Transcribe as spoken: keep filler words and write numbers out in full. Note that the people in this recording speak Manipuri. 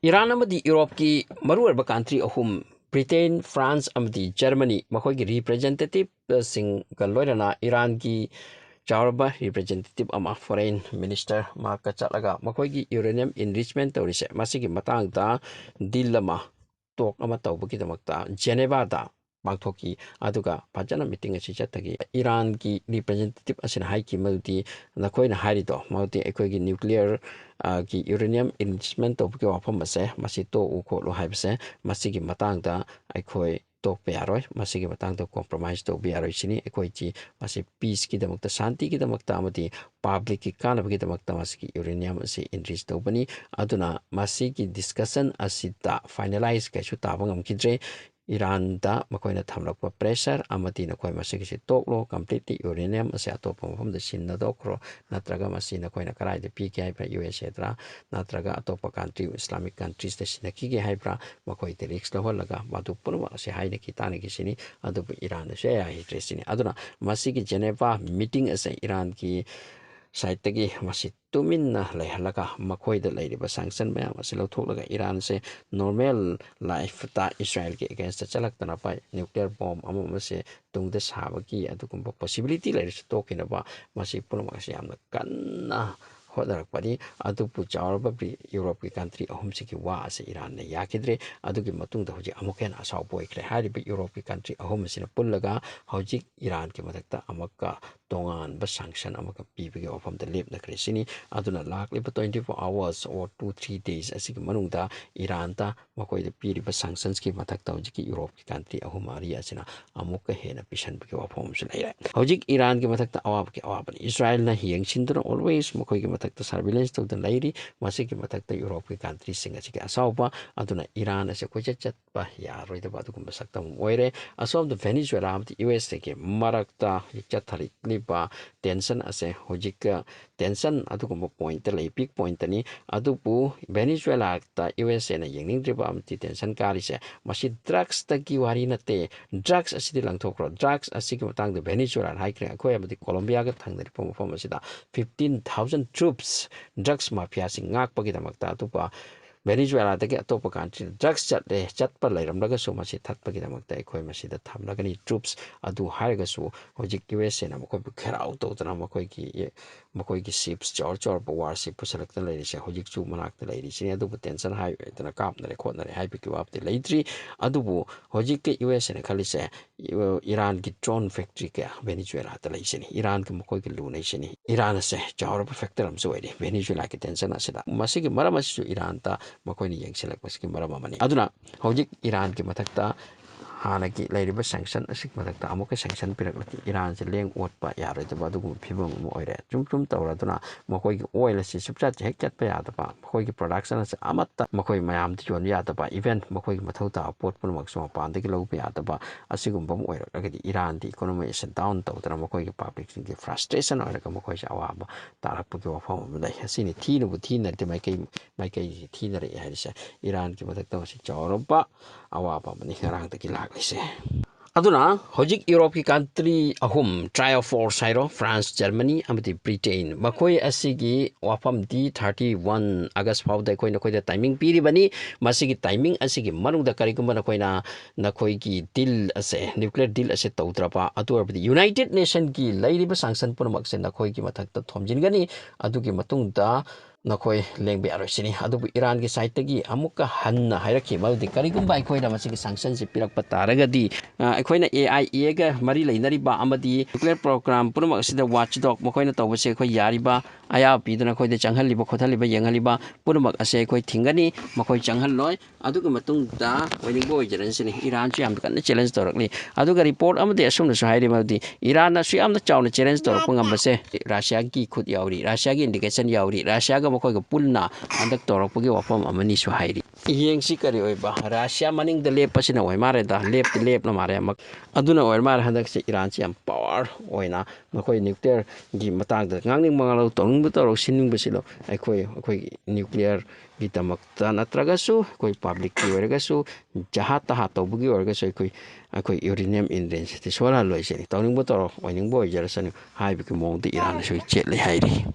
ꯏꯔꯥꯟ ꯑꯃꯗꯤ ꯌꯨꯔꯣꯞꯀꯤ ꯃꯔꯨꯑꯣꯏꯕ country ꯑꯍꯨꯝ, ꯕ꯭ꯔꯤꯇꯦꯟ, ꯐ꯭ꯔꯥꯟꯁ ꯑꯃꯗꯤ ꯖꯔꯃꯅꯤ, ꯃꯈꯣꯏꯒꯤ representative ꯁꯤꯡꯒ ꯂꯣꯏꯅꯅ ꯏꯔꯥꯟꯒꯤ ꯆꯥꯎꯔꯕ representative ꯑꯃ, foreign minister ꯃꯍꯥꯛꯀ ꯆꯠꯂꯒ ꯃꯈꯣꯏꯒꯤ uranium enrichment ꯇꯧꯔꯤꯁꯦ, ꯃꯁꯤꯒꯤ ꯃꯇꯥꯡꯗ deal ꯑꯃ, talk ꯑꯃ ꯇꯧꯕꯒꯤꯗꯃꯛꯇ ꯖꯦꯅꯦꯚꯥꯗ ꯄꯥꯡꯊꯣꯛꯈꯤ꯫ ꯑꯗꯨꯒ ꯐꯖꯅ meeting ꯑꯁꯤ ꯆꯠꯊꯈꯤ꯫ ꯏꯔꯥꯟꯒꯤ representative ꯑꯁꯤꯅ ꯍꯥꯏꯈꯤ ꯃꯗꯨꯗꯤ, ꯅꯈꯣꯏꯅ ꯍꯥꯏꯔꯤꯗꯣ, ꯃꯗꯨꯗꯤ ꯑꯩꯈꯣꯏꯒꯤ nuclear, ꯑ, ꯒꯤ uranium enrichment ꯇꯧꯕꯒꯤ ꯋꯥꯐꯝ ꯑꯁꯦ, ꯃꯁꯤ ꯇꯣꯛꯎ ꯈꯣꯠꯂꯨ ꯍꯥꯏꯕꯁꯦ, ꯃꯁꯤꯒꯤ ꯃꯇꯥꯡꯗ ꯑꯩꯈꯣꯏ ꯇꯣꯛꯄ ꯌꯥꯔꯣꯏ, ꯃꯁꯤꯒꯤ ꯃꯇꯥꯡꯗ compromise ꯇꯧꯕ ꯌꯥꯔꯣꯏ ꯁꯤꯅꯤ꯫ ꯑꯩꯈꯣꯏꯁꯤ ꯃꯁꯤ peace ꯀꯤꯗꯃꯛꯇ, ꯁꯥꯟꯇꯤꯒꯤꯗꯃꯛꯇ ꯑꯃꯗꯤ public ꯀꯤ ꯀꯥꯟꯅꯕꯒꯤꯗꯃꯛꯇ ꯃꯁꯤꯒꯤ uranium ꯑꯁꯤ enrich ꯇꯧꯕꯅꯤ꯫ ꯑꯗꯨꯅ ꯃꯁꯤꯒꯤ discussion ꯑꯁꯤꯗ finalize ꯀꯩꯁꯨ ꯇꯥꯕ ꯉꯝꯈꯤꯗ꯭ꯔꯦ꯫ ꯏꯔꯥꯟꯗ ꯃꯈꯣꯏꯅ ꯊꯝꯂꯛꯄ pressure ꯑꯃꯗꯤ ꯅꯈꯣꯏ ꯃꯁꯤꯒꯤꯁꯤ ꯇꯣꯛꯂꯣ, completely uranium ꯑꯁꯤ ꯑꯇꯣꯞꯄ ꯃꯐꯝꯗ ꯁꯤꯖꯤꯟꯅꯊꯣꯛꯈ꯭ꯔꯣ, ꯅꯠꯇ꯭ꯔꯒ ꯃꯁꯤ ꯅꯈꯣꯏꯅ ꯀꯗꯥꯏꯗ ꯄꯤꯒꯦ ꯍꯥꯏꯕ꯭ꯔꯥ, ꯌꯨ ꯑꯦꯁ ꯑꯦꯗꯔ ꯅꯠꯇ꯭ꯔꯒ ꯑꯇꯣꯞꯄ country, Islamic countries ꯇ ꯁꯤꯟꯅꯈꯤꯒꯦ ꯍꯥꯏꯕ꯭ꯔꯥ, ꯃꯈꯣꯏꯗ risk ꯂꯧꯍꯜꯂꯒ ꯃꯗꯨ ꯄꯨꯝꯅꯃꯛ ꯑꯁꯤ ꯍꯥꯏꯅꯈꯤ ꯇꯥꯟꯅꯈꯤ ꯁꯤꯅꯤ꯫ ꯑꯗꯨꯕꯨ ꯏꯔꯥꯟꯅ ꯁꯨꯡꯌꯥ ꯌꯥꯈꯤꯗ꯭ꯔꯦ ꯁꯤꯅꯤ꯫ ꯑꯗꯨꯅ ꯃꯁꯤꯒꯤ ꯖꯦꯅꯦꯚꯥ meeting ꯑꯁꯦ ꯏꯔꯥꯟꯒꯤ side ꯇꯒꯤ ꯃꯁꯤ ꯇꯨꯃꯤꯟꯅ ꯂꯩꯍꯜꯂꯒ ꯃꯈꯣꯏꯗ ꯂꯩꯔꯤꯕ sanction ꯃꯌꯥꯝ ꯑꯁꯤ ꯂꯧꯊꯣꯛꯂꯒ ꯏꯔꯥꯟꯁꯦ normal life ꯇ ꯏꯁꯔꯥꯏꯜꯒꯤ against ꯇ ꯆꯠꯂꯛꯇꯅꯕ nuclear bomb ꯑꯃ ꯑꯃꯁꯦ ꯇꯨꯡꯗ ꯁꯥꯕꯒꯤ ꯑꯗꯨꯒꯨꯝꯕ possibility ꯂꯩꯔꯁꯨ ꯇꯣꯛꯈꯤꯅꯕ ꯃꯁꯤ ꯄꯨꯝꯅꯃꯛ ꯑꯁꯤ ꯌꯥꯝꯅ ꯀꯟꯅ ꯍꯣꯠꯅꯔꯛꯄꯅꯤ꯫ ꯑꯗꯨꯕꯨ ꯆꯥꯎꯔꯕ ꯕ꯭ꯔꯤ-, ꯌꯨꯔꯣꯞꯀꯤ country ꯑꯍꯨꯝꯁꯤꯒꯤ ꯋꯥ ꯑꯁꯤ ꯏꯔꯥꯟꯅ ꯌꯥꯈꯤꯗ꯭ꯔꯦ꯫ ꯑꯗꯨꯒꯤ ꯃꯇꯨꯡꯗ ꯍꯧꯖꯤꯛ ꯑꯃꯨꯛꯀ ꯍꯦꯟꯅ ꯑꯁꯥꯎꯕ ꯑꯣꯏꯈ꯭ꯔꯦ꯫ ꯍꯥꯏꯔꯤꯕ ꯌꯨꯔꯣꯞꯀꯤ country ꯑꯍꯨꯝ ꯑꯁꯤꯅ ꯄꯨꯜꯂꯒ ꯍꯧꯖꯤꯛ ꯏꯔꯥꯟꯒꯤ ꯃꯊꯛꯇ ꯑꯃꯨꯛꯀ ꯇꯣꯉꯥꯟꯕ sanction ꯑꯃꯒ ꯄꯤꯕꯒꯤ ꯋꯥꯐꯝꯗ ꯂꯦꯞꯅꯈ꯭ꯔꯦ ꯁꯤꯅꯤ꯫ ꯑꯗꯨꯅ ꯂꯥꯛꯂꯤꯕ twenty four hours or two three days ꯑꯁꯤꯒꯤ ꯃꯅꯨꯡꯗ ꯏꯔꯥꯟꯗ ꯃꯈꯣꯏꯗ ꯄꯤꯔꯤꯕ sanctions ꯀꯤ ꯃꯊꯛꯇ ꯍꯧꯖꯤꯛꯀꯤ ꯌꯨꯔꯣꯞꯀꯤ country ꯑꯍꯨꯝ ꯃꯔꯤ ꯑꯁꯤꯅ ꯑꯃꯨꯛꯀ ꯍꯦꯟꯅ ꯄꯤꯁꯟꯕꯒꯤ ꯋꯥꯐꯝ ꯑꯃꯁꯨ ꯂꯩꯔꯦ꯫ ꯍꯧꯖꯤꯛ ꯏꯔꯥꯟꯒꯤ ꯃꯊꯛꯇ ꯑꯋꯥꯕꯒꯤ ꯑꯋꯥꯕꯅꯤ꯫ ꯏꯁꯔꯥꯏꯜꯅ ꯌꯦꯡꯁꯤꯟꯗꯨꯅ always ꯃꯈꯣꯏꯒꯤ ꯃꯊꯛꯇ surveillance ꯇꯧꯗꯨꯅ ꯂꯩꯔꯤ꯫ ꯃꯁꯤꯒꯤ ꯃꯊꯛꯇ ꯌꯨꯔꯣꯞꯀꯤ country ꯁꯤꯡ ꯑꯁꯤꯒꯤ ꯑꯁꯥꯎꯕ꯫ ꯑꯗꯨꯅ ꯏꯔꯥꯟ ꯑꯁꯦ ꯀꯣꯏꯆꯠ ꯆꯠꯄ ꯌꯥꯔꯣꯏꯗꯕ ꯑꯗꯨꯒꯨꯝꯕ ꯁꯛꯇꯝ ꯑꯣꯏꯔꯦ꯫ ꯑꯁꯣꯝꯗ ꯚꯦꯅꯤꯖꯨꯋꯦꯂꯥ ꯑꯃꯗꯤ ꯌꯨ ꯑꯦꯁ ꯑꯦꯒꯤ ꯃꯔꯛꯇ ꯍꯧꯖꯤꯛ ꯆꯠꯊꯔꯛꯂꯤꯕ tension ꯑꯁꯦ ꯍꯧꯖꯤꯛ tension ꯑꯗꯨꯒꯨꯝꯕ point ꯇ ꯂꯩ, peak point ꯇꯅꯤ꯫ ꯑꯗꯨꯕꯨ ꯚꯦꯅꯤꯖꯨꯋꯦꯂꯥꯗ ꯌꯨ ꯑꯦꯁ ꯑꯦꯅ ꯌꯦꯡꯅꯤꯡꯗ꯭ꯔꯤꯕ ꯑꯃꯗꯤ tension ꯀꯥꯔꯤꯁꯦ ꯃꯁꯤ drugs ꯇꯒꯤ ꯋꯥꯔꯤ ꯅꯠꯇꯦ꯫ Drugs ꯑꯁꯤꯗꯤ ꯂꯪꯊꯣꯛꯈ꯭ꯔꯣ꯫ Drugs ꯑꯁꯤꯒꯤ ꯃꯇꯥꯡꯗ ꯚꯦꯅꯤꯖꯨꯋꯦꯂꯥꯅ ꯍꯥꯏꯈ꯭ꯔꯦ, ꯑꯩꯈꯣꯏ ꯑꯃꯗꯤ ꯀꯣꯂꯣꯝꯕꯤꯌꯥꯒ ꯊꯪꯅꯔꯤꯕ ꯃꯐꯝ ꯑꯁꯤꯗ fifteen thousand troops drugs mafia ꯁꯤꯡ ꯉꯥꯛꯄꯒꯤꯗꯃꯛꯇ ꯑꯇꯣꯞꯄ ꯚꯦꯅꯤꯖꯨꯋꯦꯂꯥꯗꯒꯤ ꯑꯇꯣꯞꯄ ꯀꯟꯇ꯭ꯔꯤꯗ ꯗ꯭ꯔꯒꯁ ꯆꯠꯂꯦ, ꯆꯠꯄ ꯂꯩꯔꯝꯂꯒꯁꯨ ꯃꯁꯤ ꯊꯠꯄꯒꯤꯗꯃꯛꯇ ꯑꯩꯈꯣꯏ ꯃꯁꯤꯗ ꯊꯝꯂꯒꯅꯤ ꯇ꯭ꯔꯨꯞꯁ ꯑꯗꯨ ꯍꯥꯏꯔꯒꯁꯨ ꯍꯧꯖꯤꯛ ꯌꯨ ꯑꯦꯁ ꯑꯦꯅ ꯃꯈꯣꯏꯕꯨ ꯈꯦꯔꯥꯎ ꯇꯧꯗꯅ ꯃꯈꯣꯏꯒꯤ ꯃꯈꯣꯏꯒꯤ ꯁꯤꯞꯁ ꯆꯥꯎꯔ ꯆꯥꯎꯔꯕ ꯋꯥꯔꯁꯤꯞ ꯄꯨꯁꯜꯂꯛꯇꯅ ꯂꯩꯔꯤꯁꯦ ꯍꯧꯖꯤꯛꯁꯨ ꯃꯅꯥꯛꯇ ꯂꯩꯔꯤꯁꯤꯅꯤ꯫ ꯑꯗꯨꯕꯨ ꯇꯦꯟꯁꯟ ꯍꯥꯏ ꯑꯣꯏꯗꯅ ꯀꯥꯞꯅꯔꯦ ꯈꯣꯠꯅꯔꯦ ꯍꯥꯏꯕꯒꯤ ꯋꯥꯕꯨꯗꯤ ꯂꯩꯇ꯭ꯔꯤ꯫ ꯑꯗꯨꯕꯨ ꯍꯧꯖꯤꯛꯀꯤ ꯌꯨ ꯑꯦꯁ ꯑꯦꯅ ꯈꯜꯂꯤꯁꯦ ꯏꯔꯥꯟꯒꯤ ꯗ꯭ꯔꯣꯟ ꯐꯦꯛꯇ꯭ꯔꯤ ꯀꯌꯥ ꯚꯦꯅꯤꯖꯨꯋꯦꯂꯥꯗ ꯂꯩꯁꯤꯅꯤ, ꯏꯔꯥꯟꯒ ꯃꯈꯣꯏꯒ ꯂꯨꯅꯩꯁꯤꯅꯤ꯫ ꯏꯔꯥꯟ ꯑꯁꯦ ꯆꯥꯎꯔꯕ ꯐꯦꯛꯇꯔ ꯑꯃꯁꯨ ꯑꯣꯏꯔꯤ ꯚꯦꯅꯤꯖꯨꯋꯦꯂꯥꯒꯤ ꯇꯦꯟꯁꯟ ꯑꯁꯤꯗ꯫ ꯃꯁꯤꯒꯤ ꯃꯔꯝ ꯑꯁꯤꯁꯨ ꯏꯔꯥꯟꯗ ꯃꯈꯣꯏꯅ ꯌꯦꯡꯁꯤꯜꯂꯛꯄꯁꯤꯒꯤ ꯃꯔꯝ ꯑꯃꯅꯤ꯫ ꯑꯗꯨꯅ ꯍꯧꯖꯤꯛ ꯏꯔꯥꯟꯒꯤ ꯃꯊꯛꯇ ꯍꯥꯟꯅꯒꯤ ꯂꯩꯔꯤꯕ ꯁꯦꯡꯁꯟ ꯑꯁꯤꯒꯤ ꯃꯊꯛꯇ ꯑꯃꯨꯛꯀ ꯁꯦꯡꯁꯟ ꯄꯤꯔꯛꯂꯗꯤ ꯏꯔꯥꯟꯁꯦ ꯂꯦꯡ ꯑꯣꯠꯄ ꯌꯥꯔꯣꯏꯗꯕ ꯑꯗꯨꯒꯨꯝꯕ ꯐꯤꯕꯝ ꯑꯃ ꯑꯣꯏꯔꯦ꯫ ꯆꯨꯝ ꯆꯨꯝ ꯇꯧꯔꯗꯨꯅ ꯃꯈꯣꯏꯒꯤ ꯑꯣꯏꯜ ꯑꯁꯤ ꯁꯨꯞꯆꯠ ꯍꯦꯛ ꯆꯠꯄ ꯌꯥꯗꯕ, ꯃꯈꯣꯏꯒꯤ ꯄ꯭ꯔꯣꯗꯛꯁꯟ ꯑꯁꯤ ꯑꯃꯠꯇ ꯃꯈꯣꯏ ꯃꯌꯥꯝꯗ ꯌꯣꯟꯕ ꯌꯥꯗꯕ, ꯏꯚꯦꯟ ꯃꯈꯣꯏꯒꯤ ꯃꯊꯧ ꯇꯥꯕ ꯄꯣꯠ ꯄꯨꯝꯅꯃꯛꯁꯨ ꯃꯄꯥꯟꯗꯒꯤ ꯂꯧꯕ ꯌꯥꯗꯕ ꯑꯁꯤꯒꯨꯝꯕ ꯑꯃ ꯑꯣꯏꯔꯛꯂꯒꯗꯤ ꯏꯔꯥꯟꯗꯤ ꯏꯀꯣꯅꯣꯃꯤ ꯑꯁꯤ ꯗꯥꯎꯟ ꯇꯧꯗꯅ ꯃꯈꯣꯏꯒꯤ ꯄꯕ꯭ꯂꯤꯛꯁꯤꯡꯒꯤ ꯐ꯭ꯔꯁꯇ꯭ꯔꯦꯁꯟ ꯑꯣꯏꯔꯒ ꯃꯈꯣꯏꯁꯦ ꯑꯋꯥꯕ ꯇꯥꯔꯛꯄꯒꯤ ꯋꯥꯐꯝ ꯑꯃ ꯂꯩ꯫ ꯑꯁꯤꯅꯤ ꯊꯤꯅꯕꯨ ꯊꯤꯅꯔꯗꯤ ꯃꯥꯏꯀꯩ ꯃꯥꯏꯀꯩꯁꯤ ꯊꯤꯅꯔꯛꯑꯦ ꯍꯥꯏꯔꯤꯁꯦ꯫ ꯏꯔꯥꯟꯒꯤ ꯃꯊꯛꯇ ꯃꯁꯤ ꯆꯥꯎꯔꯕ ꯑꯋꯥꯕ ꯑꯃꯅꯤ ꯉꯔꯥꯡꯗꯒꯤ ꯂꯥꯛꯂꯤꯁꯦ꯫ ꯑꯗꯨꯅ ꯍꯧꯖꯤꯛ ꯌꯨꯔꯣꯞꯀꯤ ꯀꯟꯇ꯭ꯔꯤ ꯑꯍꯨꯝ, ꯇ꯭ꯔꯥꯏ ꯑꯣꯐ ꯐꯣꯔꯁ ꯍꯥꯏꯔꯣ, ꯐ꯭ꯔꯥꯟꯁ, ꯖꯔꯃꯅꯤ ꯑꯃꯗꯤ ꯕ꯭ꯔꯤꯇꯦꯟ, ꯃꯈꯣꯏ ꯑꯁꯤꯒꯤ ꯋꯥꯐꯝꯗꯤ ꯊꯥꯔꯇꯤ ꯋꯥꯟ ꯑꯥꯒꯁ ꯐꯥꯎꯗ ꯑꯩꯈꯣꯏ ꯅꯈꯣꯏꯗ ꯇꯥꯏꯃꯤꯡ ꯄꯤꯔꯤꯕꯅꯤ꯫ ꯃꯁꯤꯒꯤ ꯇꯥꯏꯃꯤꯡ ꯑꯁꯤꯒꯤ ꯃꯅꯨꯡꯗ ꯀꯔꯤꯒꯨꯝꯕ ꯅꯈꯣꯏꯅ ꯅꯈꯣꯏꯒꯤ ꯗꯤꯜ ꯑꯁꯦ, ꯅ꯭ꯌꯨꯀ꯭ꯂꯤꯌꯔ ꯗꯤꯜ ꯑꯁꯦ ꯇꯧꯗ꯭ꯔꯕ, ꯑꯗꯨ ꯑꯣꯏꯔꯕꯗꯤ ꯌꯨꯅꯥꯏꯇꯦꯠ ꯅꯦꯁꯟꯒꯤ ꯂꯩꯔꯤꯕ ꯁꯥꯡꯁꯟ ꯄꯨꯝꯅꯃꯛꯁꯦ ꯅꯈꯣꯏꯒꯤ ꯃꯊꯛꯇ ꯊꯣꯝꯖꯤꯟꯒꯅꯤ꯫ ꯑꯗꯨꯒꯤ ꯃꯇꯨꯡꯗ ꯅꯈꯣꯏ ꯂꯦꯡꯕ ꯌꯥꯔꯣꯏ ꯁꯤꯅꯤ꯫ ꯑꯗꯨꯕꯨ ꯏꯔꯥꯟꯒꯤ ꯁꯥꯏꯠꯇꯒꯤ ꯑꯃꯨꯛꯀ ꯍꯟꯅ ꯍꯥꯏꯔꯛꯈꯤ, ꯃꯗꯨꯗꯤ ꯀꯔꯤꯒꯨꯝꯕ ꯑꯩꯈꯣꯏꯅ ꯃꯁꯤꯒꯤ ꯁꯥꯡꯁꯟꯁꯤ ꯄꯤꯔꯛꯄ ꯇꯥꯔꯒꯗꯤ, ꯑ, ꯑꯩꯈꯣꯏꯅ ꯑꯦ ꯑꯥꯏ ꯑꯦꯒ ꯃꯔꯤ ꯂꯩꯅꯔꯤꯕ ꯑꯃꯗꯤ ꯅ꯭ꯌꯨꯀ꯭ꯂꯤꯌꯔ ꯄ꯭ꯔꯣꯒ꯭ꯔꯥꯝ ꯄꯨꯝꯅꯃꯛ ꯑꯁꯤꯗ ꯋꯥꯆꯗꯣꯛ ꯃꯈꯣꯏꯅ ꯇꯧꯕꯁꯦ ꯑꯩꯈꯣꯏ ꯌꯥꯔꯤꯕ ꯑꯌꯥꯕ ꯄꯤꯗꯨꯅ ꯑꯩꯈꯣꯏꯗ ꯆꯪꯍꯜꯂꯤꯕ ꯈꯣꯠꯍꯜꯂꯤꯕ ꯌꯦꯡꯍꯜꯂꯤꯕ ꯄꯨꯝꯅꯃꯛ ꯑꯁꯦ ꯑꯩꯈꯣꯏ ꯊꯤꯡꯒꯅꯤ, ꯃꯈꯣꯏ ꯆꯪꯍꯜꯂꯣꯏ꯫ ꯑꯗꯨꯒꯤ ꯃꯇꯨꯡꯗ ꯑꯣꯏꯅꯤꯡꯕ ꯑꯣꯏꯖꯔꯅꯤ ꯁꯤꯅꯤ꯫ ꯏꯔꯥꯟꯁꯨ ꯌꯥꯝ ꯀꯟꯅ ꯆꯦꯂꯦꯟꯖ ꯇꯧꯔꯛꯂꯤ꯫ ꯑꯗꯨꯒ ꯔꯤꯄꯣꯔꯠ ꯑꯃꯗꯤ ꯑꯁꯨꯝꯅꯁꯨ ꯍꯥꯏꯔꯤ, ꯃꯗꯨꯗꯤ ꯏꯔꯥꯟꯅ ꯑꯁꯨꯛ ꯌꯥꯝꯅ ꯆꯥꯎꯅ ꯆꯦꯂꯦꯟꯖ ꯇꯧꯔꯛꯄ ꯉꯝꯕꯁꯦ ꯔꯁꯤꯌꯥꯒꯤ ꯈꯨꯠ ꯌꯥꯎꯔꯤ, ꯔꯁꯤꯌꯥꯒꯤ ꯏꯟꯗꯤꯀꯦꯁꯟ ꯌꯥꯎꯔꯤ, ꯔꯁꯤꯌꯥꯒ ꯃꯈꯣꯏꯒ ꯄꯨꯟꯅ ꯍꯟꯗꯛ ꯇꯧꯔꯛꯄꯒꯤ ꯋꯥꯐꯝ ꯑꯃꯅꯤꯁꯨ ꯍꯥꯏꯔꯤ꯫ ꯌꯦꯡꯁꯤ ꯀꯔꯤ ꯑꯣꯏꯕ, ꯔꯁꯤꯌꯥ ꯃꯅꯤꯡꯗ ꯂꯦꯞꯄꯁꯤꯅ ꯑꯣꯏ ꯃꯥꯜꯂꯦꯗ, ꯂꯦꯞꯇꯤ ꯂꯦꯞꯂ ꯃꯥꯜꯂꯦ꯫ ꯑꯃ-, ꯑꯗꯨꯅ ꯑꯣꯏꯔ ꯃꯥꯜꯂꯦ ꯍꯟꯗꯛꯁꯦ ꯏꯔꯥꯟꯁꯤ ꯌꯥꯝ ꯄꯋꯥꯔ ꯑꯣꯏꯅ ꯃꯈꯣꯏ ꯅ꯭ꯌꯨꯀ꯭ꯂꯤꯌꯔꯒꯤ ꯃꯇꯥꯡꯗ ꯉꯥꯡꯅꯤꯡꯕ ꯉꯥꯡꯂꯧ, ꯇꯧꯅꯤꯡꯕ ꯇꯧꯔꯧ, ꯁꯤꯟꯅꯤꯡꯕ ꯁꯤꯜꯂꯧ, ꯑꯩꯈꯣꯏ, ꯑꯩꯈꯣꯏꯒꯤ ꯅ꯭ꯌꯨꯀ꯭ꯂꯤꯌꯔꯒꯤꯗꯃꯛꯇ ꯅꯠꯇ꯭ꯔꯒꯁꯨ ꯑꯩꯈꯣꯏ ꯄꯕ꯭ꯂꯤꯛꯀꯤ ꯑꯣꯏꯔꯒꯁꯨ, ꯖꯍꯥ ꯇꯍꯥ ꯇꯧꯕꯒꯤ ꯑꯣꯏꯔꯒꯁꯨ, ꯑꯩꯈꯣꯏ, ꯑꯩꯈꯣꯏ ꯌꯨꯔꯦꯅꯤꯌꯝ ꯏꯟꯔꯤꯟꯁꯤꯗꯤ ꯁꯣꯜꯍꯜꯂꯣꯏꯁꯤꯅꯤ꯫ ꯇꯧꯅꯤꯡꯕ ꯇꯧꯔꯣ, ꯑꯣꯏꯅꯤꯡꯕ ꯑꯣꯏꯖꯔꯁꯅꯨ ꯍꯥꯏꯕꯒꯤ ꯃꯑꯣꯡꯗ ꯏꯔꯥꯟꯅꯁꯨ ꯆꯦꯠꯂꯦ ꯍꯥꯏꯔꯤ꯫